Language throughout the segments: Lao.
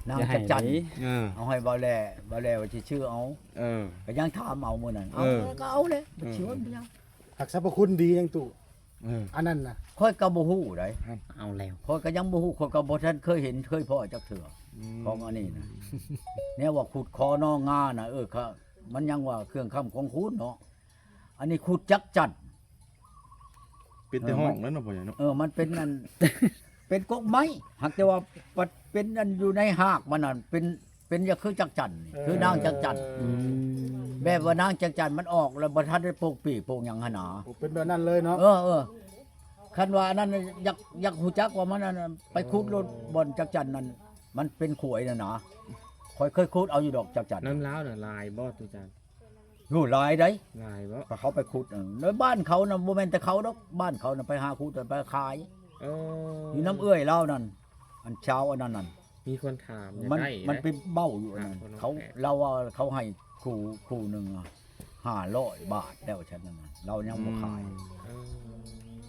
ນາງຈັກຈັນ ເອີ ເອົາໃຫ້ບ່າວແຫຼ ບ່າວແຫຼວ່າຊິຊື້ເອົາ ເອີ ກໍຍັງຖາມເອົາມື້ນັ້ນ ເອົາ ເອີ ກໍເອົາແຫຼະ ເອີ ບໍ່ຊິວ່າເປັນຫຍັງ ຮັກສະພະຄຸນດີຫຍັງຕູ້ ເອີ ອັນນັ້ນນະ ຂ້ອຍກໍບໍ່ຮູ້ໃດ ເອົາແລ້ວ ຂ້ອຍກໍຍັງບໍ່ຮູ້ ຂ້ອຍກໍບໍ່ທັນເຄີຍເຫັນເຄີຍພໍ້ຈັກເທື່ອ ອືມ ຂອງອັນນີ້ນະ ແນວວ່າຂຸດຄໍໜອງງານະ ເອີ ມັນຍັງວ່າເຄື່ອງຄ້ຳຂອງຄູນເນາະ ອັນນີ້ຂຸດຈັກຈັນ ເປັນແຕ່ຫ້ອງແລ້ວເນາະ ເອີ ມັນ ພໍ່ໃຫຍ່ເນາະ ເອີ ມັນເປັນອັນ ເປັນກົກໄມ້ ຫາກແຕ່ວ່າປັດເປັນອັນຢູ່ໃນຮາກມັນນັ້ນ ເປັນ ເປັນຢ່າງຄືຈັກຈັນນີ້ ເອີ ຄືນາງຈັກຈັນ ອືມ ແບບວ່ານາງຈັກຈັນມັນອອກແລ້ວບໍ່ທັນໄດ້ໂປກປີກໂປກຫຍັງຫັ້ນນາ ໂອ້ ເປັນແບບນັ້ນເລີຍເນາະ ເອີ ເອີ ຄັນວ່າອັນນັ້ນ ຢາກ ຢາກຮູ້ຈັກວ່າມັນອັນນັ້ນ ໄປຂຸດໂລດ ເອີ ບ່ອນຈັກຈັນນັ້ນ ມັນເປັນຂວາຍນັ້ນນາ ຂ້ອຍເຄີຍຂຸດເອົາຢູ່ດອກຈັກຈັນ ນຳລາວນະຫຼາຍບໍ່ ຕູຈານ? ໂອ້ ຫຼາຍໃດ ຫຼາຍບໍ່ ເຂົາໄປຂຸດ ເອີ ໃນບ້ານເຂົານະ ບໍ່ແມ່ນແຕ່ເຂົາດອກ ບ້ານເຂົານະ ໄປຫາຂຸດ ໄປຂາຍ ເອີ ຢູ່ນຳເອື້ອຍລາວນັ້ນ ອັນຊາວອັນນັ້ນນັ້ນ ມີຄົນຖາມ ມັນ ຢາກໄດ້ ມັນເປັນເບົ້າຢູ່ອັນນັ້ນ ເຂົາ ລາວວ່າເຂົາໃຫ້ຄູ່ ຄູ່ໜຶ່ງຫ້າຮ້ອຍບາດແລ້ວ ຊັ້ນນັ້ນນະ ລາວຍັງບໍ່ຂາຍ ອືມ ເອີ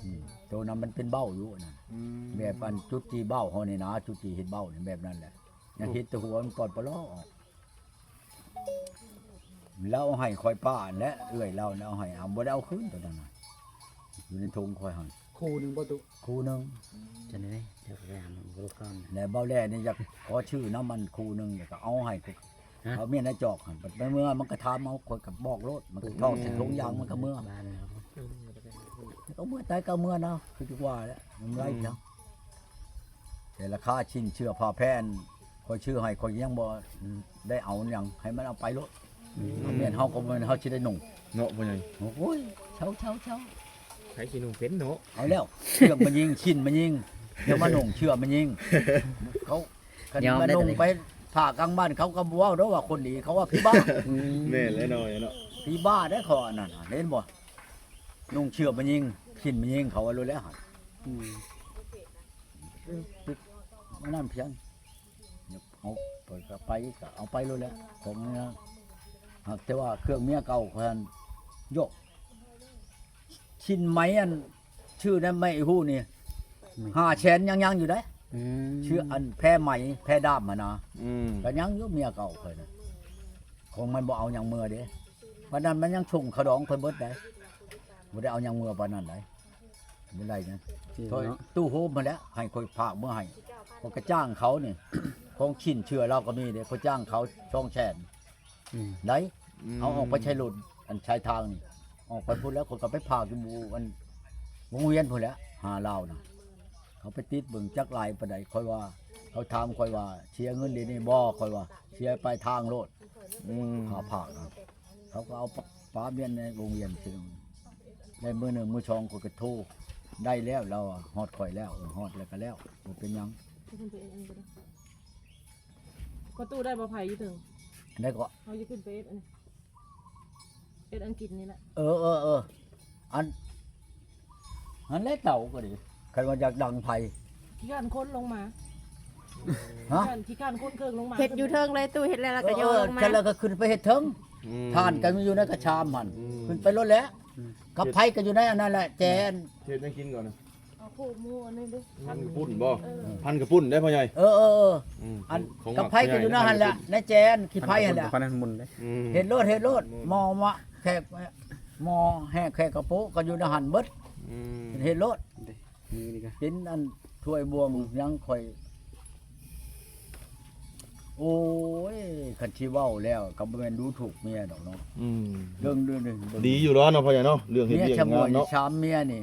ອືມ ໂຕນັ້ນມັນເປັນເບົ້າຢູ່ອັນນັ້ນ ອືມ ແບບອັນຈຸດຈີ່ເບົ້າເຮົານີ້ນະ ຈຸດຈີ່ເຮັດເບົ້ານີ້ ແບບນັ້ນແຫຼະ ຍັງເຫັນແຕ່ຫົວມັນກ່ອນປະຫຼໍ ລາວເອົາໃຫ້ຂ້ອຍປ້າຫັ້ນແຫຼະ ເອື້ອຍລາວນະເອົາໃຫ້ ເອົາ ບໍ່ໄດ້ເອົາຄືນໂຕນັ້ນນະ ຢູ່ໃນຖົງຂ້ອຍຫັ້ນ ຄູ່ໜຶ່ງບໍ່ຕຸ? ຄູ່ໜຶ່ງ ອືມ ຈັ່ງໃດ ດຽວໄປຫາເບິ່ງກ່ອນ ແລະ ເບົາແຫຼນີ້ຢາກຂໍຊື້ນຳມັນຄູ່ໜຶ່ງ ແລ້ວກໍເອົາໃຫ້ ຮະ ເອົາເມຍໃນຈອກຫັ້ນ ບັດມັນເມືອ ມັນກໍຖາມເອົາ ຂ້ອຍກໍບອກໂລດ ມັນກໍຖອກໃສ່ຖົງຢາງ ມັນກໍເມືອ ອືມ ແລ້ວກໍເມືອ ຕາຍກໍເມືອນະ ຄືທີ່ວ່າແຫຼະ ມັນໄວ ອືມ ເນາະ. ແຕ່ລາຄາຊິ້ນເສື້ອຜ້າແພນ ຂ້ອຍຊື້ໃຫ້ ຂ້ອຍຍັງບໍ່ໄດ້ເອົາຫຍັງ ໃຫ້ມັນເອົາໄປໂລດ ອືມ ແມ່ນເຮົາກໍບໍ່ແມ່ນເຮົາຊິໄດ້ນຸ່ງເນາະ ພໍ່ໃຫຍ່ ໂອ້ຍ ເຊົາໆໆ ໃຜຊິນຸ່ງເປັນເນາະ ເອົາແລ້ວ ເສື້ອມາຍິງ ຊິ້ນມາຍິງ ດຽວມານຸ່ງເສື້ອມາຍິງ ເຂົາ ຄັນມານຸ່ງໄປຜ້າກາງບ້ານ ເຂົາກໍບໍ່ເວົ້າດອກວ່າຄົນດີ ເຂົາວ່າຜີບ້າ ອືມ ແມ່ນແລ້ວເນາະ ເນາະ ຜີບ້າເດ້ ເຂົາອັນນັ້ນ ເຫັນບໍ່? ນຸ່ງເສື້ອມາຍິງ ຊິ້ນມາຍິງ ເຂົາວ່າໂລດແລ້ວຫັ້ນ ອືມ ອັນນັ້ນພຽງ ເອົາໄປກໍໄປ ກໍເອົາໄປໂລດແຫຼະ ຂອງນີ້ນະ ຫາກແຕ່ວ່າເຄື່ອງເມຍເກົ່າຂ້ອຍຫັ້ນ ໂຍກ ຊິ້ນໄໝອັນ ຊື່ນຳໄມ້ຮູ້ນີ້ ອືມ ຫ້າແສນຍັງໆຢູ່ເດ້ ອືມ ຊື່ອັນແພໄໝ ແພດ້າມຫັ້ນນະ ອືມ ກໍຍັງຢູ່ ເມຍເກົ່າຂ້ອຍນະ ຂອງມັນບໍ່ເອົາຫຍັງເມືອເດ້ ປານນັ້ນມັນຍັງສົ່ງຂະດອງຂ້ອຍເບິດໄດ໋ ບໍ່ໄດ້ເອົາຫຍັງເມືອປານນັ້ນໄດ໋ ບໍ່ໄດ້ນະ ຕູ້ໂຮມຫັ້ນແຫຼະ ໃຫ້ຂ້ອຍຝາກເມືອໃຫ້ ຂ້ອຍກະຈ້າງເຂົານີ້ ຂອງຊິ້ນເສື້ອລາວກໍມີເດ້ ຂ້ອຍຈ້າງເຂົາສອງແສນ ອືມ ໄດ້ ອືມ ເອົາອອກໄປໃຊ້ລົດ ອັນຊາຍທາງນີ້ ອອກໄປພຸ້ນແລ້ວ ຂ້ອຍກໍໄປຝາກຢູ່ອັນວົງວຽນພຸ້ນແຫຼະ ຫາລາວນະ ເຂົາໄປຕິດເບິ່ງຈັກຫຼາຍປານໃດ ຂ້ອຍວ່າ ເຂົາຖາມຂ້ອຍວ່າ ເສຍເງິນດຽວນີ້ບໍ່? ຂ້ອຍວ່າ ເສຍປາຍທາງໂລດ ອືມ ຄ່າຝາກນະ ເຂົາກໍເອົາປະ ປະວຽນໃນວົງວຽນ ໄດ້ມື້ໜຶ່ງມື້ສອງ ຂ້ອຍກໍໂທ ໄດ້ແລ້ວ ລາວວ່າ ຮອດຂ້ອຍແລ້ວ ເອີ ຮອດແລ້ວກໍແລ້ວ ບໍ່ເປັນຫຍັງ ປະຕູໄດ້ບໍ່ ໃຜຢູ່ເທິງ ໄດ້ກໍ ເຮົາຊິຂຶ້ນໄປເຮັດອັນນີ້ ເຮັດອັນກິນນີ້ແຫຼະ ເອີໆໆ ອັນ ຫັ້ນແຫຼະເຕົາກໍດີ ຄັນວ່າຢາກດັງໄຟ ຂີ້ຄ້ານຂົນລົງມາ ຮະ ຂີ້ຄ້ານ ຂີ້ຄ້ານຂົນເຄື່ອງລົງມາ ເຮັດຢູ່ເທິງເລີຍ ຕູ້ເຮັດແລ້ວລະກໍຍໍລົງມາ ເອີໆ ແລ້ວກໍຂຶ້ນໄປເຮັດເທິງ ອືມ ຖ່ານກໍມີຢູ່ໃນກະຊາມຫັ້ນ ອືມ ຂຶ້ນໄປໂລດແຫຼະ ອືມ ກັບໄຟກໍຢູ່ໃນອັນນັ້ນແຫຼະ ແຈນ ເຮັດຫຍັງກິນກ່ອນນະ? ເອົາໂຄກໝູອັນນີ້ເດ້ ພັນກະປຸ້ນບໍ່? ເອີ ພັນກະປຸ້ນເດ້ພໍ່ໃຫຍ່ ເອີໆໆ ອືມ ອັນ ຂອງ ກັບໄຟກໍຢູ່ໃນຫັ້ນແຫຼະ ໃນແຈນຂີ້ໄຟຫັ້ນແຫຼະ ພັນກະປຸ້ນ ອືມ ເຮັດໂລດ ເຮັດໂລດ ໝໍ້ມາແຂກ ໝໍ້ແຫ້ງແຂກກະໂປະກໍຢູ່ໃນຫັ້ນເບິດ ອືມ ເຮັດໂລດ ເປັນອັນຖ້ວຍບ່ວງຫຍັງຂ້ອຍ ໂອ້ຍ ຄັນຊິເວົ້າແລ້ວກໍບໍ່ແມ່ນດູຖູກເມຍດອກເນາະ ອືມ ເລື່ອງ ເລື່ອງ ເລື່ອງ ດີຢູ່ແລ້ວເນາະ ພໍ່ໃຫຍ່ເນາະ ເລື່ອງເຮັດວຽກງານເນາະ ສາມເມຍນີ້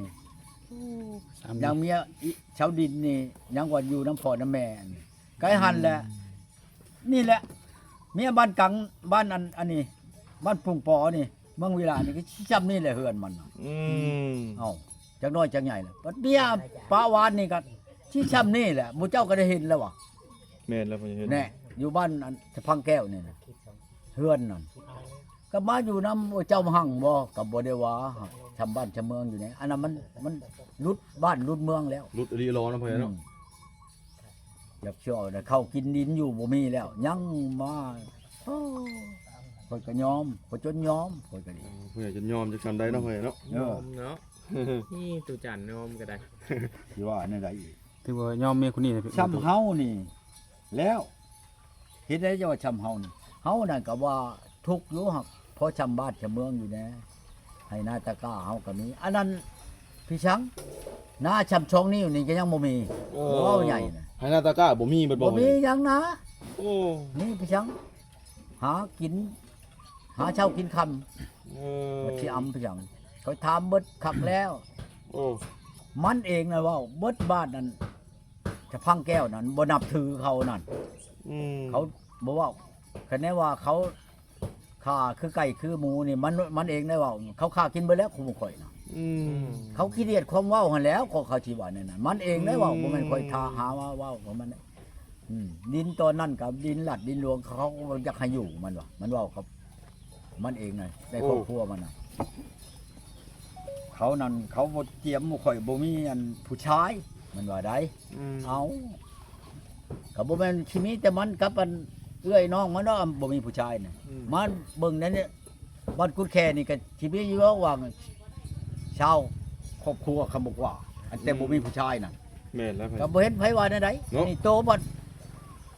ສາມເມຍ ຢ່າງເມຍອີ ຊາວດິນນີ້ ຍັງວ່າຢູ່ນຳພໍ່ນຳແມ່ ໄກຫັ້ນແຫຼະ ອືມ ນີ້ແຫຼະ ເມຍບ້ານກັງ ບ້ານອັນ ອັນນີ້ ບ້ານປຸງປໍນີ້ ເມືອງວິລານີ້ ກໍຊິຊ່ຳນີ້ແຫຼະເຮືອນມັນນະ ອືມ ເອົ້າ ຈັກນ້ອຍຈັກໃຫຍ່ແຫຼະ ບັດເມຍປາວານນີ້ກໍຊິຊ່ຳນີ້ແຫຼະ ໝູ່ເຈົ້າກໍໄດ້ເຫັນແລ້ວຫວາ ແມ່ນແລ້ວ ພໍ່ໃຫຍ່ ແນ່ ຢູ່ບ້ານອັນສະພັງແກ້ວນີ້ນະ ເຮືອນນັ້ນ ກໍມາຢູ່ນຳເຈົ້າມະຫັງບໍ່ ກໍບໍ່ໄດ້ວ່າ ຊ່ຳບ້ານຊ່ຳເມືອງຢູ່ນີ້ ອັນນັ້ນມັນ ມັນຫຼຸດບ້ານຫຼຸດເມືອງແລ້ວ ຫຼຸດອີ່ຫຼີເນາະ ພໍ່ໃຫຍ່ເນາະ ອືມ ຢາກຊິເອົາໄດ້ເຂົ້າກິນດິນຢູ່ບໍ່ມີແລ້ວ ຍັງມາ ໂອ້ ຂ້ອຍກໍຍອມ ຂ້ອຍຈົນຍອມ ຂ້ອຍກໍດີ ເອີ ຜູ້ໃຫຍ່ຈົນຍອມຈັກສ່ຳໃດເນາະ ອືມ ພໍ່ໃຫຍ່ເນາະ ຍອມເນາະ ນີ້ ຕູ້ຈັນຍອມກໍໄດ້ ຊິວ່າແນວໃດອີກ ຖືວ່າຍອມເມຍຄົນນີ້ ຊ່ຳເຮົານີ້ແລ້ວ ເຮັດໄດ້ຈັ່ງວ່າຊ່ຳເຮົານີ້ ເຮົານັ້ນກໍວ່າທຸກຢູ່ ຫາກພໍຊ່ຳບ້ານຊ່ຳເມືອງຢູ່ແດ່. ໄຮ່ນາຕາກ້າເຮົາກໍມີ ອັນນັ້ນພີ່ຊ່າງ ນາຊ່ຳສອງນິ້ວນີ້ກໍຍັງບໍ່ມີ. ເອີ ເວົ້າໃຫຍ່ນະ ໄຮ່ນາຕາກ້າບໍ່ມີເບິດບໍ່? ບໍ່ມີຫຍັງນາ. ໂອ້ ນີ້ພີ່ຊ່າງ ຫາກິນ ຫາເຊົ້າກິນຄ່ຳ. ເອີ ມັນຊິອຳພະຍັງ ຂ້ອຍຖາມເບິດຄັກແລ້ວ. ໂອ້ ມັນເອງນະເວົ້າເບິດບ້ານນັ້ນ ສະພັງແກ້ວນັ້ນ ບໍ່ນັບຖືເຂົານັ້ນ. ອືມ ເຂົາບໍ່ເວົ້າ ຄະແນນວ່າເຂົາຂ້າຄືໄກ່ຄືໝູນີ້ ມັນ ມັນເອງໄດ້ເວົ້າ ເຂົາຂ້າກິນເບິດແລ້ວ ຂອງໝູ່ຂ້ອຍນະ. ອືມ ເຂົາຂີ້ດຽດຄວາມເວົ້າຫັ້ນແຫຼ້ວ ກໍເຂົາຊິວ່າແນວນັ້ນ ມັນເອງໄດ້ເວົ້າ. ອືມ ບໍ່ແມ່ນຂ້ອຍຖ້າຫາມາເວົ້າຂອງມັນ. ອືມ ດິນຕອນນັ້ນກໍດິນລັດດິນຫຼວງ ເຂົາກໍຢາກໃຫ້ຢູ່ ມັນວ່າ ມັນເວົ້າກັບມັນເອງນະ ໃນຄອບຄົວມັນນະ. ເຂົານັ້ນ ເຂົາບໍ່ຕຽມໝູ່ຂ້ອຍ ບໍ່ມີອັນຜູ້ຊາຍ ມັນວ່າໄດ໋. ອືມ ເອົາ ກໍບໍ່ແມ່ນຊິມີແຕ່ມັນກັບອັນເອື້ອຍນ້ອງມັນເນາະ ບໍ່ມີຜູ້ຊາຍນະ. ອືມ ມາເບິ່ງໃນນີ້ ບ້ານກຸດແຄນີ້ກໍຊິມີຢູ່ວ່າຊາວຄອບຄົວ ຄຳບໍ່ກວ່າ ອັນແຕ່ບໍ່ມີຜູ້ຊາຍນະ. ແມ່ນແລ້ວ ກໍບໍ່ເຫັນໃຜວ່າແນວໃດເນາະ. ນີ້ໂຕບັດ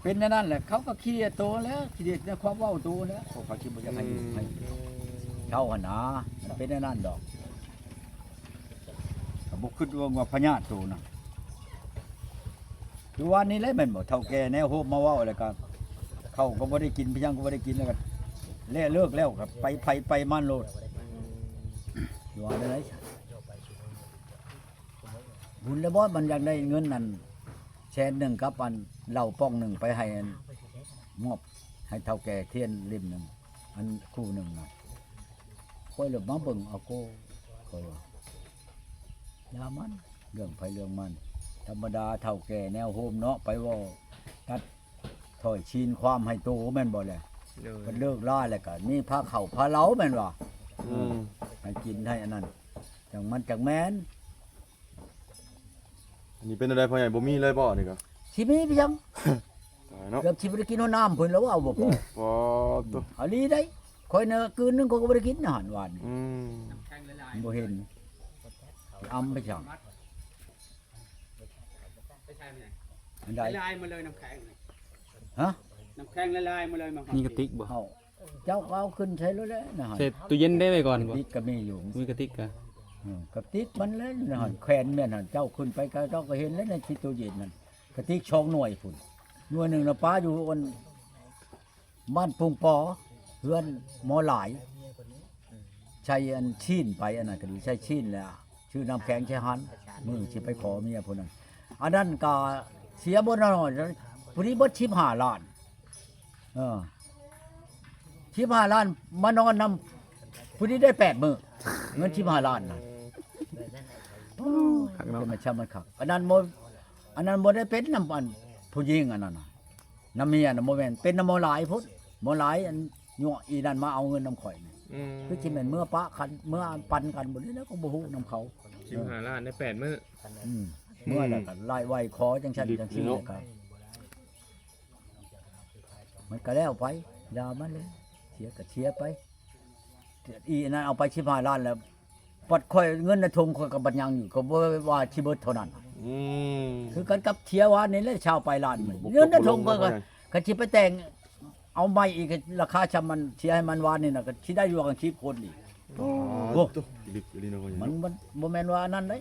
ເປັນແນວນັ້ນແຫຼະ ເຂົາກໍເຄຍໂຕແລ້ວ ເຄຍໃນຄວາມເວົ້າໂຕແລ້ວ ເຂົາ ເຂົາຊິບໍ່ຢາກໃຫ້ຢູ່ໃຫ້ເຊົາຫັ້ນນາ ມັນເປັນແນວນັ້ນດອກ. ກໍບໍ່ຄິດວ່າພະຍາດໂຕນະ ຄືວ່ານີ້ແຫຼະແມ່ນບໍ່? ເຖົ້າແກ່ແນວໂຮມມາເວົ້າ ແລ້ວກໍເຂົ້າກໍບໍ່ໄດ້ກິນ ພະຍັງກໍບໍ່ໄດ້ກິນ ແລ້ວກໍແລະເລີກແລ້ວ ກໍໄປໃຜໄປມັນໂລດ. ວ່າແນວໃດ? ບຸນແລ້ວບໍ່? ມັນຢາກໄດ້ເງິນອັນແສນໜຶ່ງກັບອັນເຫຼົ້າປ່ອງໜຶ່ງ ໄປໃຫ້ອັນ ມອບໃຫ້ເຖົ້າແກ່ທຽນເຫຼັ້ມໜຶ່ງ ອັນຄູ່ໜຶ່ງນະ. ຂ້ອຍລະມາເບິ່ງ ເອົາໂກ ຂ້ອຍວ່າ ຢ່າມັນ ເລື່ອງໃຜເລື່ອງມັນ. ທຳມະດາເຖົ້າແກ່ແນວໂຮມເນາະ ໄປເວົ້າຕັດຖ້ອຍຊີ້ນຄວາມໃຫ້ໂຕແມ່ນບໍ່ແຫຼະ? ໂດຍ ເພິ່ນເລີກລາແລ້ວກໍມີພາເຂົ້າພາເຫຼົ້າແມ່ນບໍ່? ອືມ ໃຫ້ກິນໃຫ້ອັນນັ້ນ ຈັ່ງມັນຈັ່ງແມ່ນ. ອັນນີ້ເປັນແນວໃດພໍ່ໃຫຍ່ ບໍ່ມີເລີຍບໍ່? ອັນນີ້ກໍຊິມີພຽງ ຕາຍເນາະ ເກືອບຊິບໍ່ໄດ້ກິນຮອດນ້ຳພຸ້ນແລ້ວ ເວົ້າບໍ່ພໍ. ປາດໂທ້ ອີ່ຫຼີໄດ໋ ຂ້ອຍນະ ຄືນໜຶ່ງຂ້ອຍກໍບໍ່ໄດ້ກິນອາຫານຫວານ. ອືມ ບໍ່ເຫັນ ອຳໄປຊ່າງ ອັນໃດ ລະລາຍໝົດເລີຍນ້ຳແຂງນີ້. ຮະ ນ້ຳແຂງລະລາຍໝົດເລີຍ ມາຮອດ ມີກະຕິກບໍ່? ເອົາ ເຈົ້າກໍເອົາຂຶ້ນໃສ່ໂລດແຫຼະນະຫັ້ນ ໃສ່ຕູ້ເຢັນໄດ້ໄວ້ກ່ອນບໍ່? ກະຕິກກໍມີຢູ່ ມີກະຕິກກະ ເອີ ກະຕິກມັນແຫຼະນະຫັ້ນ ແຂວນແມ່ນຫັ້ນ ເຈົ້າຂຶ້ນໄປກໍ ເຈົ້າກໍເຫັນແລ້ວໃນທີ່ຕູ້ເຢັນນັ້ນ ກະຕິກສອງໜ່ວຍພຸ້ນ ໜ່ວຍໜຶ່ງນະປະຢູ່ອັນບ້ານປຸງປໍ ເຮືອນໝໍຫຼາຍ ໃສ່ອັນຊີ້ນໄປ ອັນນັ້ນກໍດີ ໃສ່ຊີ້ນແລ້ວ ຊື້ນ້ຳແຂງໃສ່ຫັ້ນ ມື້ຊິໄປຂໍເມຍຜູ້ນັ້ນ ອັນນັ້ນກໍເສຍບໍ່ນ້ອຍ ຜູ້ນີ້ເບິດສິບຫ້າລ້ານ. ເອີ ສິບຫ້າລ້ານ ມານອນນຳຜູ້ນີ້ໄດ້ແປດມື້ ເງິນສິບຫ້າລ້ານນະ. ໂອ້ ຄັກເນາະ ເປັນມາຊ່ຳມັນຄັກ ອັນນັ້ນບໍ່ ອັນນັ້ນບໍ່ໄດ້ເປັນນຳອັນຜູ້ຍິງ ອັນນັ້ນນະ ນຳເມຍນະ ບໍ່ແມ່ນ ເປັນນຳໝໍຫຼາຍພຸ້ນ ໝໍຫຼາຍອັນຍົວະອີ່ນັ້ນມາເອົາເງິນນຳຂ້ອຍນີ້. ອືມ ຄືຊິແມ່ນເມືອປະກັນ ເມືອປັນກັນບໍ່ນີ້ ແລ້ວກໍບໍ່ຮູ້ນຳເຂົາ. ສິບຫ້າລ້ານໄດ້ແປດມື້. ອືມ ເມືອແລ້ວກໍໄລ່ໄຫວ້ຂໍຈັ່ງຊັ້ນຈັ່ງຊີ້ ແລ້ວກໍ ມັນກໍແລ້ວໄປ ຢ່າມັນເລີຍ ເສຍກໍເສຍໄປ. ອີ່ອັນນັ້ນເອົາໄປສິບຫ້າລ້ານແລ້ວ ບັດຂ້ອຍເງິນໃນຖົງຂ້ອຍກໍບັດຍັງຢູ່ ກໍບໍ່ວ່າຊິເບິດເທົ່ານັ້ນ. ອືມ ຄືກັນກັບເສຍວານນີ້ແຫຼະ ຊາວປາຍລ້ານ ເງິນໃນຖົງຂ້ອຍກໍ ຄັນຊິໄປແຕ່ງເອົາໃໝ່ອີກ ລາຄາຊ່ຳມັນເສຍໃຫ້ມັນວານນີ້ນະ ກໍຊິໄດ້ຢູ່ຫວ່າງສິບຄົນອີກ. ໂອ້ ໂອ້ ໂອ້ ມັນ ມັນບໍ່ແມ່ນວ່າອັນນັ້ນເດ້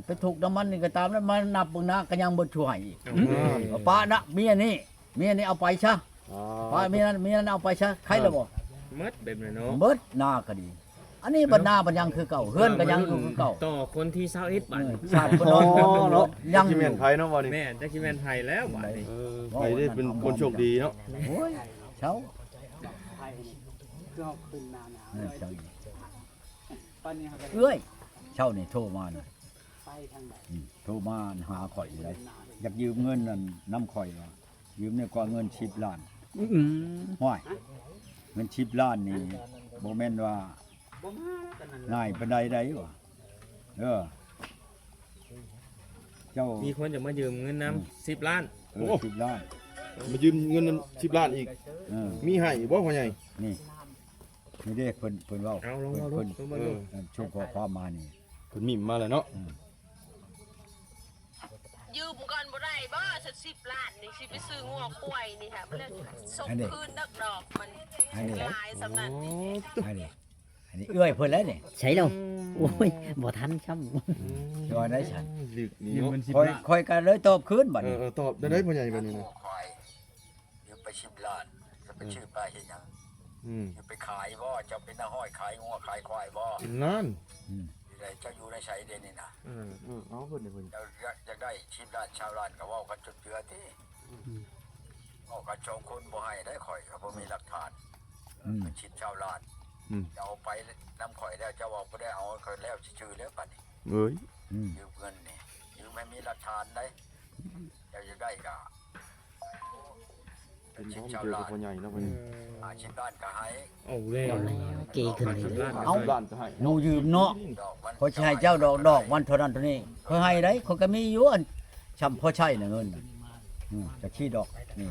ໄປທຸກນຳມັນນີ້ກໍຕາມ ແລ້ວມານັບເບິ່ງນາກໍຍັງບໍ່ຊ່ວຍອີກ. ອືມ ປະນະເມຍນີ້ ເມຍນີ້ເອົາໄປຊະ ອໍ ປະເມຍນັ້ນ ເມຍນັ້ນເອົາໄປຊະ ໃຄແລ້ວບໍ່? ໝົດແບບນັ້ນເນາະ ໝົດນາກໍດີ ອັນນີ້ບັດນາບັດຍັງຄືເກົ່າ ເຮືອນກໍຍັງຢູ່ຄືເກົ່າ ຕໍ່ຄົນທີຊາວເອັດ ບາດນີ້ ເອີ ຊາດບໍ່ນອນ ອໍ ເນາະ ຍັງຢູ່ ຈັກຊິແມ່ນໃຜເນາະ ບາດນີ້ ແມ່ນ ຈັກຊິແມ່ນໃຜແລ້ວ ບາດນີ້ ເອີ ໃຜໄດ້ເປັນຄົນໂຊກດີເນາະ. ໂອ້ຍ ເຊົາ ຄືເຮົາຂຶ້ນໜາໜາວເລີຍ ເອື້ອຍ ເຊົ້ານີ້ໂທມານະ ໄປທາງໃດ ອືມ ໂທມາຫາຂ້ອຍຢູ່ໃດ ຢາກຢືມເງິນນັ້ນນຳຂ້ອຍວ່າ ຢືມແດ່ກວ່າເງິນສິບລ້ານ. ອືມ ຫ້ວຍ ເງິນສິບລ້ານນີ້ບໍ່ແມ່ນວ່າງ່າຍປານໃດໃດຫວາ ເອີ ເຈົ້າ ມີຄົນຈະມາຢືມເງິນນຳ ອືມ ສິບລ້ານ. ເອີ ໂອ້ ສິບລ້ານ ມາຢືມເງິນນຳສິບລ້ານອີກ. ເອີ ມີໃຫ້ບໍ່ພໍ່ໃຫຍ່? ນີ້ ນີ້ເດ້ ເພິ່ນ ເພິ່ນເວົ້າ ເອົາ ລອງເວົ້າ ເພິ່ນ ເພິ່ນ ເອີ ສົ່ງຂໍ້ຄວາມມານີ້ ເພິ່ນມິມມາແລ້ວເນາະ. ອືມ ຢືມກ່ອນບໍ່ໄດ້ບໍ່ ສັກສິບລ້ານນີ້ ຊິໄປຊື້ງົວຄວາຍນີ້ຫາ ມັນສົ່ງຄືນດອກ ດອກມັນ ອັນນີ້ ຫຼາຍສ່ຳນັ້ນ ໂອ້ ອັນນີ້ ອັນນີ້ເອື້ອຍເພິ່ນແຫຼະນີ້ ໃຊ່ແລ້ວ ອືມ ໂອ້ຍ ບໍ່ທັນຊ້ຳ ອືມ ຊິວ່າໄດ້ຊັ້ນ ລຶກນີ້ເນາະ ຂ້ອຍ ຂ້ອຍກໍເລີຍຕອບຄືນບັດນີ້ ເອີ ເອີ ຕອບໄດ້ ໄດ້ພໍ່ໃຫຍ່ບັດນີ້ນະ ຄວາຍ ຢືມໄປສິບລ້ານ ຈະໄປ ເອີ ຊື້ປາເຮັດຫຍັງ? ອືມ ຈະໄປຂາຍບໍ່? ເຈົ້າເປັນນາຍຮ້ອຍຂາຍງົວຂາຍຄວາຍບໍ່? ນັ້ນ ອືມ ເຈົ້າຢູ່ໃນໃສດຽວນີ້ນະ? ເອີ ເອີ ເອົາເພິ່ນ ເພິ່ນ ເຈົ້າຢາກ ຢາກໄດ້ສິບລ້ານຊາວລ້ານ ກໍເວົ້າກັນຈົນເຈື່ອຕິ ອືມ ເວົ້າກັນສອງຄົນບໍ່ໃຫ້ໄດ້ ຂ້ອຍກໍບໍ່ມີຫຼັກຖານ ອືມ ເງິນສິບຊາວລ້ານ ອືມ ເຈົ້າເອົາໄປນຳຂ້ອຍແລ້ວ ເຈົ້າເວົ້າບໍ່ໄດ້ເອົາ ຂ້ອຍແລ້ວຊື່ໆແລ້ວບັດນີ້ ເອີຍ ອືມ ຢືມເງິນນີ້ ຢືມໃຫ້ມີຫຼັກຖານໄດ໋ ເຈົ້າຢາກໄດ້ກໍ ເປັນພໍ່ເຈີກັບພໍ່ໃຫຍ່ເນາະ ເອີ ຫ້າສິບລ້ານກໍໃຫ້ ເອົາແລ້ວ ເກຂຶ້ນເລີຍ ເອົາ ຜູ້ຢືມເນາະ ຂ້ອຍຊິໃຫ້ເຈົ້າດອກ ດອກມັນເທົ່ານັ້ນເທົ່ານີ້ ຂ້ອຍໃຫ້ໄດ໋ ຂ້ອຍກໍມີຢູ່ ອັນຊ່ຳພໍໃຊ້ນະເງິນ ອືມ ຈັກຊີ້ດອກນີ້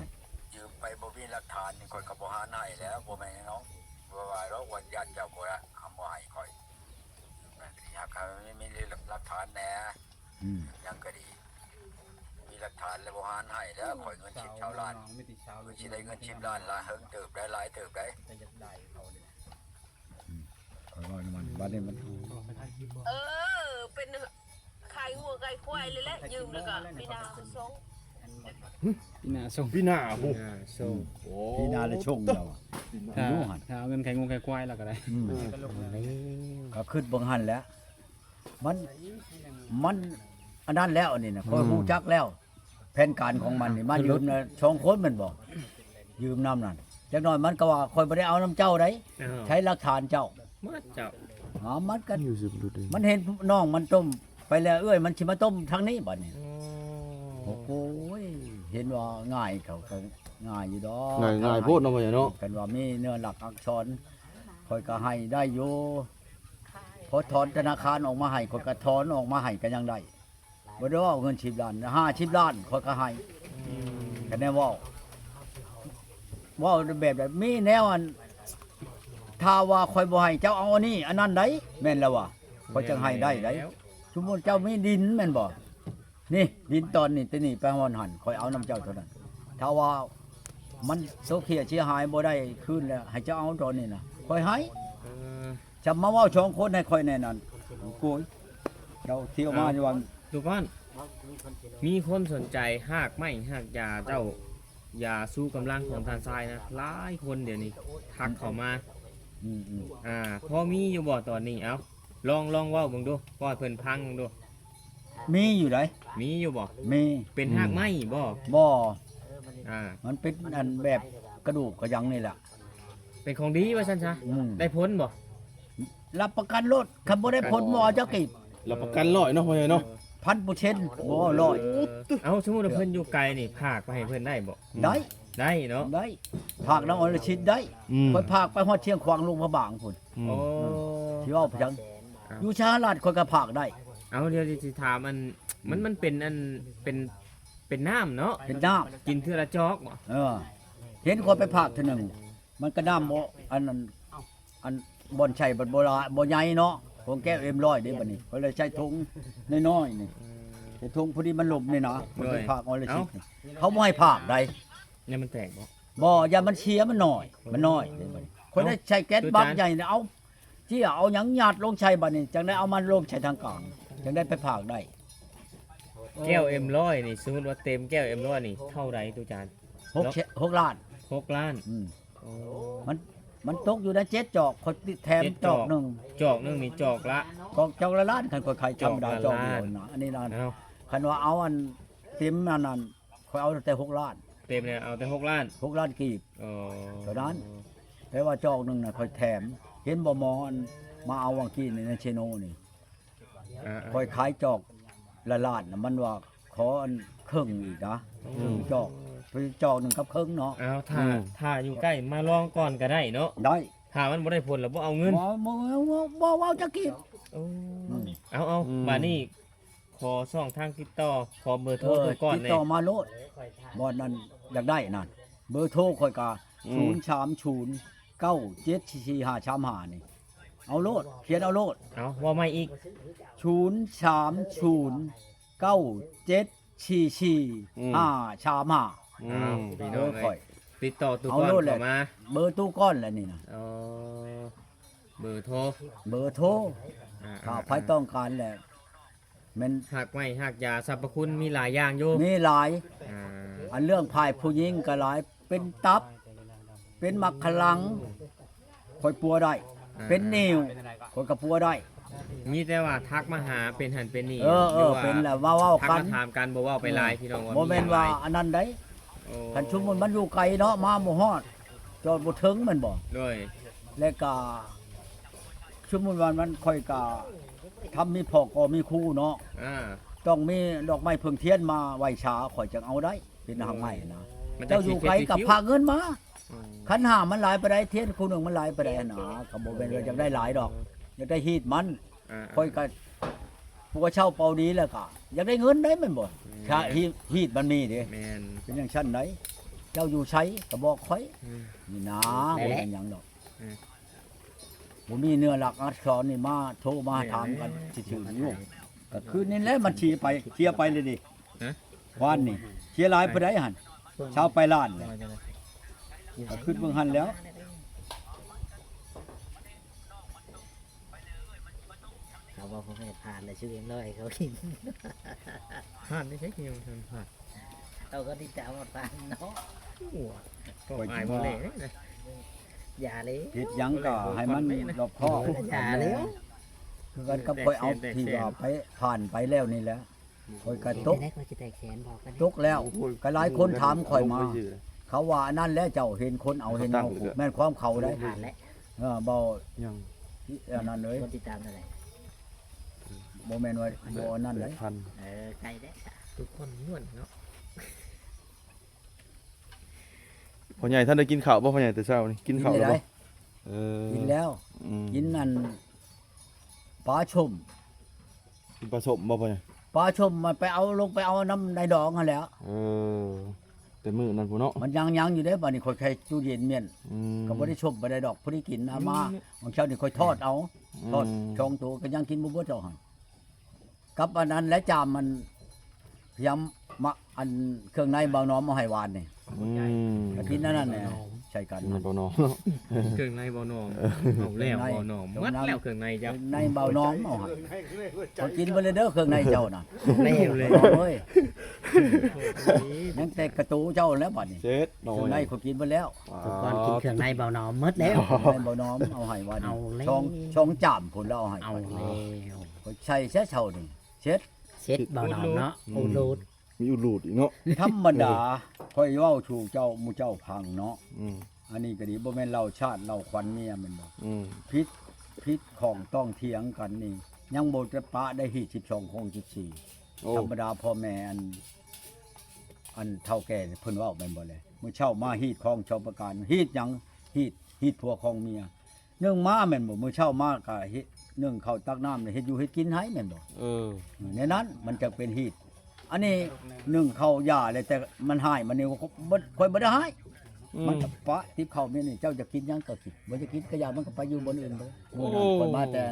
ຢືມໄປບໍ່ມີຫຼັກຖານນີ້ ຂ້ອຍກໍບໍ່ຫານໃຫ້ແລ້ວ ບໍ່ແມ່ນຫຍັງດອກ ບໍ່ວ່າດອກ ວ່າຢ້ານເຈົ້າບໍ່ລະ ຄຳບໍ່ໃຫ້ຂ້ອຍ ຢາກໃຫ້ມີຫຼັກຖານແດ່ ອືມ ຫຍັງກໍດີ ມີຫຼັກຖານແລ້ວບໍ່ຫານໃຫ້ແລ້ວ ຂ້ອຍເງິນສິບຊາວລ້ານ ຂ້ອຍຊິໄດ້ເງິນສິບລ້ານລະເຫິງເຕີບໄດ໋ ຫຼາຍເຕີບໄດ໋ ອືມ ຂ້ອຍເວົ້ານຳມັນ ບັດນີ້ມັນ ເອີ ເປັນຂາຍງົວຂາຍຄວາຍເລີຍແຫຼະ ຢືມແລ້ວກໍປີໜ້າສົ່ງ ປີໜ້າສົ່ງ ປີໜ້າພຸ້ນ ປີໜ້າສົ່ງ ໂອ້ ປີໜ້າໄດ້ສົ່ງແລ້ວ ປີໜ້າ ຢູ່ຫັ້ນ ຖ້າເອົາເງິນຂາຍງົວຂາຍຄວາຍແລ້ວກໍໄດ້ ອືມ ເອີ ກໍຄິດເບິ່ງຫັ້ນແຫຼະ ມັນ ມັນອັນນັ້ນແລ້ວ ອັນນີ້ນະ ອືມ ຂ້ອຍຮູ້ຈັກແລ້ວ ແຜນການຂອງມັນນີ້ ມາຢືມນະ ສອງຄົນແມ່ນບໍ່? ຢືມນຳນັ້ນ ຈັກໜ້ອຍມັນກໍວ່າ ຂ້ອຍບໍ່ໄດ້ເອົານຳເຈົ້າໃດ໋ ເອີ ໃຊ້ຫຼັກຖານເຈົ້າ ໝົດເຈົ້າ ອາ ມັນກໍ ມັນເຫັນນ້ອງມັນຕົ້ມໄປແລ້ວ ເອື້ອຍມັນຊິມາຕົ້ມທາງນີ້ບັດນີ້ ໂອ້ ໂອ້ໂຫຍ ເຫັນວ່າງ່າຍ ເຂົາກໍງ່າຍຢູ່ດອກ ງ່າຍ ງ່າຍໂພດເນາະ ພໍ່ໃຫຍ່ເນາະ ຄັນວ່າມີເນື້ອຫຼັກອັກສອນ ຂ້ອຍກໍໃຫ້ໄດ້ຢູ່ ພໍຖອນທະນາຄານອອກມາໃຫ້ ຂ້ອຍກໍຖອນອອກມາໃຫ້ກໍຍັງໄດ້ ບໍ່ໄດ້ເວົ້າເງິນສິບລ້ານ ຫ້າສິບລ້ານ ຂ້ອຍກໍໃຫ້ ອືມ ກໍແນວເວົ້າ ເວົ້າແບບໃດ ມີແນວອັນ ຖ້າວ່າຂ້ອຍບໍ່ໃຫ້ເຈົ້າເອົາອັນນີ້ ອັນນັ້ນໃດ ແມ່ນແລ້ວວ່າ ຂ້ອຍຈັ່ງໃຫ້ໄດ້ໃດ ແມ່ນແລ້ວ ສົມມຸດເຈົ້າມີດິນແມ່ນບໍ່? ນີ້ດິນຕອນນີ້ ແຕ່ນີ້ໄປຮອດຫັ້ນ ຂ້ອຍເອົານຳເຈົ້າເທົ່ານັ້ນ ຖ້າວ່າມັນໂຕເຄຍເສຍຫາຍບໍ່ໄດ້ຄືນແລ້ວ ໃຫ້ເຈົ້າເອົາຕອນນີ້ນະ ຂ້ອຍໃຫ້ ເອີ ຈະມາເວົ້າສອງຄົນໃຫ້ຂ້ອຍແນ່ນັ້ນ ໂກຍ ເຈົ້າທ່ຽວມາຢູ່ວ່າ ເອົ້າ ທຸກຄົນ ມີຄົນສົນໃຈຮາກໄມ້ຮາກຢາເຈົ້າ ຢາຊູກຳລັງຂອງທ່ານຊາຍນະ ຫຼາຍຄົນດຽວນີ້ທັກເຂົ້າມາ ອືມໆ ອ່າ ພໍມີຢູ່ບໍ່ຕອນນີ້? ເອົ້າ ລອງ ລອງເວົ້າເບິ່ງດູ ເວົ້າໃຫ້ເພິ່ນຟັງເບິ່ງດູ ມີຢູ່ໃດ໋ ມີຢູ່ບໍ່? ມີ ເປັນຮາກໄມ້ບໍ່? ອືມ ບໍ່ ອ່າ ມັນເປັນອັນແບບກະດູກກະຫຍັງນີ້ແຫຼະ ເປັນຂອງດີວ່າຊັ້ນຊະ ອືມ ໄດ້ຜົນບໍ່? ຮັບປະກັນໂລດ ຄັນບໍ່ໄດ້ຜົນບໍ່ເອົາຈັກກີບ ຮັບປະກັນຮ້ອຍເນາະ ພໍ່ໃຫຍ່ເນາະ ພັນເປີເຊັນ ບໍ່ເອົາຮ້ອຍ ເອີ ເອົ້າ ສົມມຸດວ່າເພິ່ນຢູ່ໄກນີ້ ຝາກໄປໃຫ້ເພິ່ນໄດ້ບໍ່? ໄດ້ ໄດ້ເນາະ ໄດ້ ຝາກນຳອໍລະຊິດໄດ້ ອືມ ຂ້ອຍຝາກໄປຮອດຊຽງຂວາງ ຫຼວງພະບາງພຸ້ນ ອືມ ໂອ້ ເອີ ຊິເວົ້າໄປຫຍັງ ອ່າ ຢູ່ສະຫະລັດຂ້ອຍກໍຝາກໄດ້ ເອົາ ດຽວຊິຖາມ ອັນ ມັນ ມັນເປັນ ອັນ ເປັນ ເປັນນ້ຳເນາະ ເປັນນ້ຳ ກິນເທື່ອລະຈອກບໍ່? ເອີ ເຫັນຂ້ອຍໄປຝາກເທື່ອໜຶ່ງ ມັນກໍນ້ຳບໍ່ ອັນນັ້ນ ອັນບ່ອນໃສ່ບັດບໍ່ຫຼາຍ ບໍ່ໃຫຍ່ເນາະ ຂອງແກ້ວເອັມຮ້ອຍເດ້ບັດນີ້ ຂ້ອຍເລີຍໃສ່ຖົງນ້ອຍໆນີ້ ອືມ ໃສ່ຖົງພໍດີມັນລົມນີ້ນະ ໂດຍ ຂ້ອຍໄປຝາກອໍລະຊິດ ເອົ້າ ນີ້ ເຂົາບໍ່ໃຫ້ຝາກໃດ໋ ຢ້ານມັນແຕກບໍ່? ບໍ່ ຢ້ານມັນເສຍ ມັນນ້ອຍ ມັນນ້ອຍເດ້ບັດນີ້ ຂ້ອຍໄດ້ໃສ່ແກັດບັກໃຫຍ່ນະ ເອົາເຈ້ຍ ເອົາຫຍັງຫຍາດລົງໃສ່ບັດນີ້ ຈັ່ງໄດ້ເອົາມາລົງໃສ່ທາງກາງ ຈັ່ງໄດ້ໄປຝາກໄດ້ ແກ້ວເອັມຮ້ອຍນີ້ ສົມມຸດວ່າເຕັມແກ້ວເອັມຮ້ອຍນີ້ເທົ່າໃດ ຕູ້ຈານ? ຫົກ ຫົກລ້ານ ຫົກລ້ານ ອືມ ໂອ້ ມັນ ມັນຕົກຢູ່ໃນເຈັດຈອກ ຂ້ອຍແຖມຈອກໜຶ່ງ ຈອກໜຶ່ງນີ້ຈອກລະ ຈອກ ຈອກລະລ້ານ ຄັນຂ້ອຍຂາຍທຳມະດາ ຈອກລະລ້ານ ຈອກນີ້ນະ ອັນນີ້ນະ ເອົ້າ ຄັນວ່າເອົາອັນເຕັມອັນນັ້ນ ຂ້ອຍເອົາແຕ່ຫົກລ້ານ ເຕັມແລ້ວເອົາແຕ່ຫົກລ້ານ ຫົກລ້ານກີບ ໂອ້ ເທົ່ານັ້ນ ແຕ່ວ່າຈອກໜຶ່ງນະ ຂ້ອຍແຖມ ເຫັນບໍ່ ໝໍອັນມາເອົາຫວ່າງກີ້ໃນເຊໂນນີ້ ອ່າໆ ຂ້ອຍຂາຍຈອກລະລ້ານນະ ມັນວ່າຂໍອັນເຄິ່ງອີກນະ ອືມ ເຄິ່ງຈອກ ຈອກໜຶ່ງກັບເຄິ່ງເນາະ ເອົາ ຖ້າ ອືມ ຖ້າຢູ່ໃກ້ມາລອງກ່ອນກໍໄດ້ເນາະ ໄດ້ ຖ້າມັນບໍ່ໄດ້ຜົນແລ້ວບໍ່ເອົາເງິນ ບໍ່ ບໍ່ ບໍ່ ບໍ່ເວົ້າຈັກກີບ ໂອ້ ອືມ ເອົາໆ ອືມ ບາດນີ້ ຂໍຊ່ອງທາງຕິດຕໍ່ ຂໍເບີໂທ ເອີ ໂທກ່ອນແດ່ ຕິດຕໍ່ມາໂລດ ບ່ອນນັ້ນຢາກໄດ້ນັ້ນ ເບີໂທຂ້ອຍກະ ອືມ ສູນສາມສູນ ເກົ້າເຈັດສີ່ຫ້າສາມຫ້າ ນີ້ ເອົາໂລດ ຂຽນເອົາໂລດ ເອົາ ເວົ້າໃໝ່ອີກ ສູນສາມສູນ ເກົ້າເຈັດ ສີ່ສີ່ ອືມ ຫ້າສາມຫ້າ ອືມ ອ້າວ ພີ່ນ້ອງເອີຍ ເບີຂ້ອຍ ຕິດຕໍ່ຕູ້ກ່ອນເຂົ້າມາ ເອົາໂລດແຫຼະ ເບີຕູ້ກ່ອນແຫຼະນີ້ນະ ອໍ ເບີໂທ ເບີໂທ ອ່າ ຖ້າໃຜຕ້ອງການແຫຼະ ແມ່ນຮາກໄມ້ຮາກຢາ ສັບພະຄຸນມີຫຼາຍຢ່າງຢູ່ ມີຫຼາຍ ອ່າ ອັນເລື່ອງຝ່າຍຜູ້ຍິງກໍຫຼາຍ ເປັນຕັບ ເປັນໝາກຂະລັງ ຂ້ອຍປົວໄດ້ ອ່າ ເປັນນິ້ວ ຂ້ອຍກໍປົວໄດ້ ມີແຕ່ວ່າທັກມາຫາເປັນຫັ້ນເປັນນີ້ ເອີ ເອີ ຫຼືວ່າ ເປັນແລ້ວມາເວົ້າກັນ ທັກມາຖາມກັນ ບໍ່ເວົ້າໄປຫຼາຍ ເອີ ພີ່ນ້ອງ ບໍ່ແມ່ນວ່າອັນນັ້ນໃດ ໂອ້ ຄັນສົມມຸດມັນຢູ່ໄກເນາະ ມາບໍ່ຮອດ ຈອດບໍ່ເຖິງແມ່ນບໍ່ ໂດຍ ແລ້ວກໍສົມມຸດວ່າມັນ ຂ້ອຍກໍທຳມີພໍ່ກໍມີຄູເນາະ ອ່າ ຕ້ອງມີດອກໄມ້ເຜິ້ງທຽນມາໄຫວ້ສາ ຂ້ອຍຈັ່ງເອົາໄດ້ ເປັນຮາກໄມ້ນະ ມັນຈະ ເຈົ້າຢູ່ໄກກໍພາເງິນມາ ອືມ ຂັນຫ້າມັນຫຼາຍປານໃດ ທຽນຄູ່ໜຶ່ງມັນຫຼາຍປານໃດຫັ້ນນະ ກໍບໍ່ແມ່ນວ່າຢາກໄດ້ຫຼາຍດອກ ຢາກໄດ້ຮີດມັນ ອ່າໆ ຂ້ອຍກໍຜົວເຊົ່າເປົ່າດີແລ້ວກໍຢາກໄດ້ເງິນໄດ໋ແມ່ນບໍ່ ອືມ ຖ້າຮີດ ຮີດມັນມີເດ້ ແມ່ນ ເປັນຈັ່ງຊັ້ນໃດ ເຈົ້າຢູ່ໃສກໍບອກຂ້ອຍ ອືມ ນີ້ນາ ແລ້ວ ບໍ່ແມ່ນຫຍັງດອກ ອືມ ບໍ່ມີເນື້ອຫຼັກອັກສອນນີ້ມາໂທມາຖາມກັນຊື່ໆຢູ່ ກໍຄືນີ້ແຫຼະ ມັນເສຍໄປ ເສຍໄປເລີຍເດ້ ຮະ ວານນີ້ເສຍຫຼາຍປານໃດຫັ້ນ ຊາວປາຍລ້ານແຫຼະ ກໍຄິດເບິ່ງຫັ້ນແລ້ວ ເຂົາວ່າພໍ່ແມ່ຜ່ານແລ້ວຊື້ເອັມຮ້ອຍໃຫ້ເຂົາກິນ ຜ່ານໄດ້ໃຊ້ກິນ ຜ່ານ ເຂົາກໍຕິດຕາມວ່າຜ່ານເນາະ ໂອ້ ກໍອາຍບໍ່ເລນະ ຢ່າເລີຍ ເຮັດຫຍັງກໍໃຫ້ມັນຮອບຄອບ ຢ່າເລີຍ ຄືກັນກັບຂ້ອຍເອົາທີ່ວ່າໄປ ຜ່ານໄປແລ້ວນີ້ແຫຼະ ຂ້ອຍກໍຕົກ ເປັນຈັ່ງໃດ ຂ້ອຍຊິແຕກແສນບໍ່ ຕົກແລ້ວ ກໍຫຼາຍຄົນຖາມຂ້ອຍມາ ເຂົາວ່າອັນນັ້ນແຫຼະ ເຈົ້າເຫັນຄົນເອົາເຫັນເອົາ ແມ່ນຄວາມເຂົາໄດ໋ ເອີ ບໍ່ ຍັງ ອັນນັ້ນເລີຍ ຄົນຕິດຕາມເທົ່າໃດ ບໍ່ແມ່ນວ່າບໍ່ອັນນັ້ນໃດ໋ ເອີ ໃກ້ແລ້ວ ທຸກຄົນຍວນເນາະ ພໍ່ໃຫຍ່ ທ່ານໄດ້ກິນເຂົ້າບໍ່ ພໍ່ໃຫຍ່ ແຕ່ເຊົ້ານີ້ ກິນເຂົ້າແລ້ວບໍ່ ກິນແລ້ວ ເອີ ກິນແລ້ວ ອືມ ກິນອັນ ປາສົ້ມ ກິນປາສົ້ມບໍ່ພໍ່ໃຫຍ່ ປາສົ້ມມັນໄປເອົາ ລົງໄປເອົານຳໃນໜອງຫັ້ນແຫຼະ ເອີ ແຕ່ມື້ນັ້ນພຸ້ນເນາະ ມັນຍັງໆຢູ່ເດ້ ບາດນີ້ຂ້ອຍໃສ່ຕູ້ເຢັນມ້ຽນ ອືມ ກໍບໍ່ໄດ້ສົ້ມປານໃດດອກ ພໍດີກິນເອົາມາ ອືມ ບາງເຊົ້ານີ້ຂ້ອຍທອດເອົາ ອືມ ທອດສອງໂຕກໍຍັງກິນບໍ່ເບິດດອກຫັ້ນ ກັບອັນນັ້ນແຫຼະ ຈາມມັນ ພະຍາຍາມມາ ອັນເຄື່ອງໃນເບົາໜອມເອົາໃຫ້ວານນີ້ ອືມ ກໍກິນອັນນັ້ນແຫຼະ ໃສ່ກັນ ເຄື່ອງໃນເບົາໜອມເນາະ ເຄື່ອງໃນເບົາໜອມ ເອີ ເອົາແລ້ວເບົາໜອມ ເຄື່ອງໃນ ໝົດແລ້ວເຄື່ອງໃນເຈົ້າ ເຄື່ອງໃນເບົາໜອມເອົາໃຫ້ ຂ້ອຍກິນເບິດແລ້ວເດີ ເຄື່ອງໃນເຈົ້ານະ ແລ້ວເລີຍ ໂອ້ຍ ຍັງແຕ່ກະຕູເຈົ້າແລ້ວບັດນີ້ ເສັດ ເຄື່ອງໃນຂ້ອຍກິນເບິດແລ້ວ ທຸກຄົນກິນເຄື່ອງໃນເບົາໜອມໝົດແລ້ວ ເຄື່ອງໃນເບົາໜອມເອົາໃຫ້ວານນີ້ ເອົາແລ້ວ ສອງ ສອງຈາມພຸ້ນແລ້ວເອົາໃຫ້ ເອົາແລ້ວ ຂ້ອຍໃສ່ແຊະເຊົ້ານີ້ ເສັດ ເສັດເບົາໜອມເນາະ ອືມ ໂອ້ໂລດ ມີອຸລູດອີກເນາະ ທຳມະດາ ຂ້ອຍເວົ້າສູ່ເຈົ້າ ໝູ່ເຈົ້າຟັງເນາະ ອືມ ອັນນີ້ກໍດີ ບໍ່ແມ່ນເລົ່າຊາດເລົ່າຂວັນເມຍແມ່ນບໍ່ ອືມ ຜິດ ຜິດຂ້ອງຕ້ອງຖຽງກັນນີ້ ຍັງບໍ່ໄດ້ປະໄດ້ຮີດສິບສອງ ຂອງສິບສີ່ ໂອ້ ທຳມະດາພໍ່ແມ່ອັນ ອັນເຖົ້າແກ່ເພິ່ນເວົ້າແມ່ນບໍ່ແລະ ມື້ເຊົ້າມາຮີດຂອງສອງປະການ ຮີດຫຍັງ ຮີດ ຮີດຜົວຂອງເມຍ ໜຶ່ງມາແມ່ນບໍ່ ມື້ເຊົ້າມາກໍເຮັດ ໜຶ້ງເຂົ້າຕັກນ້ຳ ເຮັດຢູ່ເຮັດກິນໃຫ້ແມ່ນບໍ່ ເອີ ແນວນັ້ນມັນຈະເປັນຮີດ ອັນນີ້ໜຶ້ງເຂົ້າຢາແລ້ວ ແຕ່ມັນຮ້າຍ ມັນນີ້ ຂ້ອຍບໍ່ ຂ້ອຍບໍ່ໄດ້ຮ້າຍ ອືມ ມັນກໍປະຕິບເຂົ້າແມ່ນນີ້ ເຈົ້າຢາກກິນຫຍັງກໍກິນ ບໍ່ຢາກກິນກໍຢ່າ ມັນກໍໄປຢູ່ບ່ອນອື່ນໄປ ໂອ້ ມື້ນັ້ນຂ້ອຍມາແຕ່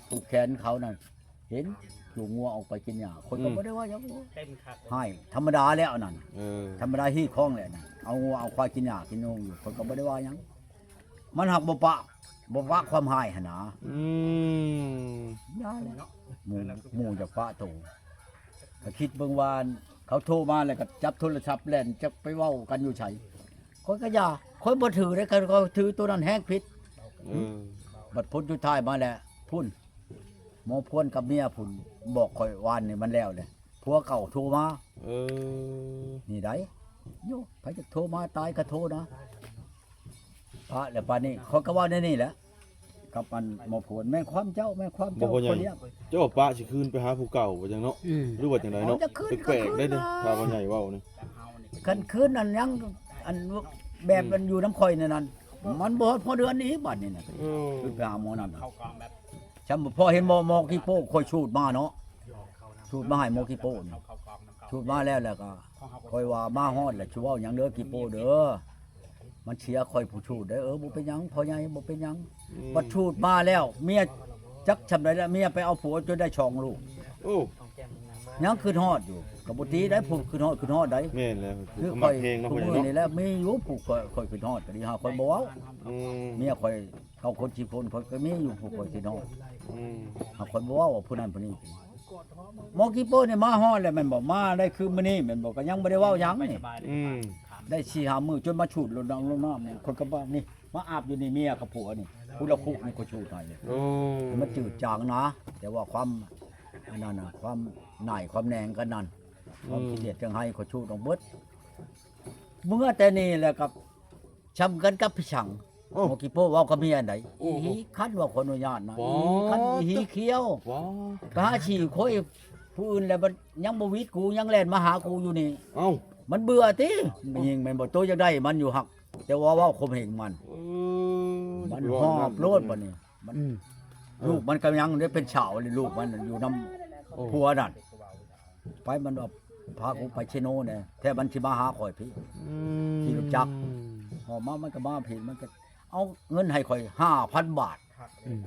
ຜູກແຂນເຂົານັ້ນ ເຫັນຈູງງົວອອກໄປກິນຫຍ້າ ຂ້ອຍກໍ ອືມ ບໍ່ໄດ້ວ່າຫຍັງ ຮ້າຍທຳມະດາແລ້ວອັນນັ້ນ ເອີ ທຳມະດາຮີດຂອງແຫຼະນະ ເອົາງົວເອົາຄວາຍກິນຫຍ້າກິນໂນງຢູ່ ຂ້ອຍກໍບໍ່ໄດ້ວ່າຫຍັງ ມັນຫາກບໍ່ປະ ບໍ່ປະຄວາມຮ້າຍຫັ້ນນະ ອືມ ຢ່າແຫຼະ ໝູ່ ໝູ່ຈະປະໂຕ ກໍຄິດເບິ່ງວ່າ ເຂົາໂທມາແລ້ວກໍຈັບໂທລະສັບແລ່ນຈັກໄປເວົ້າກັນຢູ່ໃສ ຂ້ອຍກໍຢ່າ ຂ້ອຍບໍ່ຖືເດ້ ຄັນຂ້ອຍຖືໂຕນັ້ນແຮງຜິດ ເອີ ບັດຜົນສຸດທ້າຍມາແລ້ວ ພຸ້ນ ໝໍພວນກັບເມຍພຸ້ນ ບອກຂ້ອຍວານນີ້ມັນແລ້ວແຫຼະ ຜົວເກົ່າໂທມາ ເອີ ນີ້ໃດ ໂຍ ໃຜຈະໂທມາຕາຍກໍໂທນະ ປະແລ້ວປານນີ້ ຂ້ອຍກໍເວົ້າແນວນີ້ແຫຼະ ກັບອັນໝໍພວນ ແມ່ນຄວາມເຈົ້າ ແມ່ນຄວາມເຈົ້າ ບໍ່ ພໍ່ໃຫຍ່ ຄົນດຽວ ເຈົ້າວ່າປະຊິຄືນໄປຫາຜູ້ເກົ່າວ່າຈັ່ງເນາະ ອືມ ຫຼືວ່າຈັ່ງໃດເນາະ ເອົາຈະຄືນ ແປກໆ ກໍຄືນ ໄດ້ເດ້ ຖ້າພໍ່ໃຫຍ່ເວົ້ານີ້ ຄັນຄືນນັ້ນຍັງ ອັນແບບ ອືມ ມັນຢູ່ນຳຂ້ອຍໃນນັ້ນ ມັນບໍ່ຮອດພໍເດືອນອີກບາດນີ້ນະ ເອີ ຄືນໄປຫາໝໍນັ້ນນະ ຊ່ຳບໍ່ພໍເຫັນໝໍ ໝໍຂີ້ໂປ້ຂ້ອຍສູດມາເນາະ ສູດມາໃຫ້ໝໍຂີ້ໂປ້ນີ້ ສູດມາແລ້ວ ແລ້ວກໍຂ້ອຍວ່າມາຮອດແລ້ວ ຊິເວົ້າຫຍັງເດີຂີ້ໂປ້ເດີ ມັນເສຍຂ້ອຍຜູ້ສູດເດີ ເອີ ບໍ່ເປັນຫຍັງພໍ່ໃຫຍ່ ບໍ່ເປັນຫຍັງ ອືມ ບັດສູດມາແລ້ວ ເມຍຈັກຊ່ຳໃດແລ້ວ ເມຍໄປເອົາຜົວຈົນໄດ້ສອງລູກ ໂອ້ ຍັງຄິດຮອດຢູ່ ກໍບໍ່ຕີໄດ້ ຜູ້ຂຶ້ນຮອດຂຶ້ນຮອດໄດ໋. ແມ່ນແລ້ວ ຜູ້ກໍມັກແຮງເນາະ ຜູ້ ພໍ່ໃຫຍ່ເນາະ ນີ້ແຫຼະມີຢູ່ ຜູ້ຂ້ອຍ ຂ້ອຍຂຶ້ນຮອດກໍດີ ຫາຂ້ອຍບໍ່ເວົ້າ. ອືມ ເມຍຂ້ອຍເກົ້າຄົນ ສິບຄົນ ຂ້ອຍກໍມີຢູ່ ຜູ້ຂ້ອຍຂຶ້ນຮອດ. ອືມ ຫາຂ້ອຍບໍ່ເວົ້າວ່າຜູ້ນັ້ນຜູ້ນີ້. ໝໍກີໂປ້ນີ້ມາຮອດແລ້ວແມ່ນບໍ່? ມາໄດ້ຄືມື້ນີ້ແມ່ນບໍ່? ກໍຍັງບໍ່ໄດ້ເວົ້າຫຍັງນີ້. ອືມ ໄດ້ສີ່ຫ້າມື້ ຈົນມາຊຸດລົດນ້ຳ ລົດນ້ຳນີ້ ຂ້ອຍກໍວ່ານີ້ ມາອາບຢູ່ນີ້ ເມຍກັບຜົວນີ້ ຜູ້ລະຄຸນີ້ ຂ້ອຍຊູດໃຫ້ເລີຍ. ໂອ້ ມັນຈືດຈາງນາ ແຕ່ວ່າຄວາມ ອັນນັ້ນນະ ຄວາມໜ້າຍຄວາມແໜງກັນນັ້ນ ຄວາມ ອືມ ຂີ້ດຽດຈັ່ງໃຫ້ ຂ້ອຍຊູດອອກເບິດ. ເມື່ອແຕ່ນີ້ແລ້ວກໍຊ່ຳກັນກັບພີ່ສັງ. ໂອ້ ໝໍກີໂປ້ເວົ້າກັບເມຍອັນໃດ? ໂອ້ ອີຫີຄັນ ວ່າຂໍອະນຸຍາດນະ ໂອ້ ອີຫີຄັນ ອີຫີຂຽວ ໂອ້ ໄປຫາສີໂຄຍຜູ້ອື່ນແລ້ວ ມັນຍັງບໍ່ຫວິດກູ ຍັງແລ່ນມາຫາກູຢູ່ນີ້. ເອົ້າ ມັນເບື່ອຕິ ແມ່ຍິງແມ່ນບໍ່? ໂຕຢາກໄດ້ມັນຢູ່ ຮັກ ແຕ່ວ່າເວົ້າຂົ່ມເຫງມັນ. ເອີ ມັນຫອບໂລດບັດນີ້ ມັນ ອືມ ລູກມັນກໍຍັງໄດ້ເປັນສາວເລີຍ ລູກມັນຢູ່ນຳ ໂອ້ ຜົວນັ້ນ. ໄປມັນວ່າພາກູໄປເຊໂນແດ່ ແທ້ມັນຊິມາຫາຂ້ອຍພີ້. ອືມ ຂີ່ລົດຈັກ ຫອບມາ ມັນກໍມາພີ້ ມັນກໍເອົາເງິນໃຫ້ຂ້ອຍຫ້າພັນບາດ. ອືມ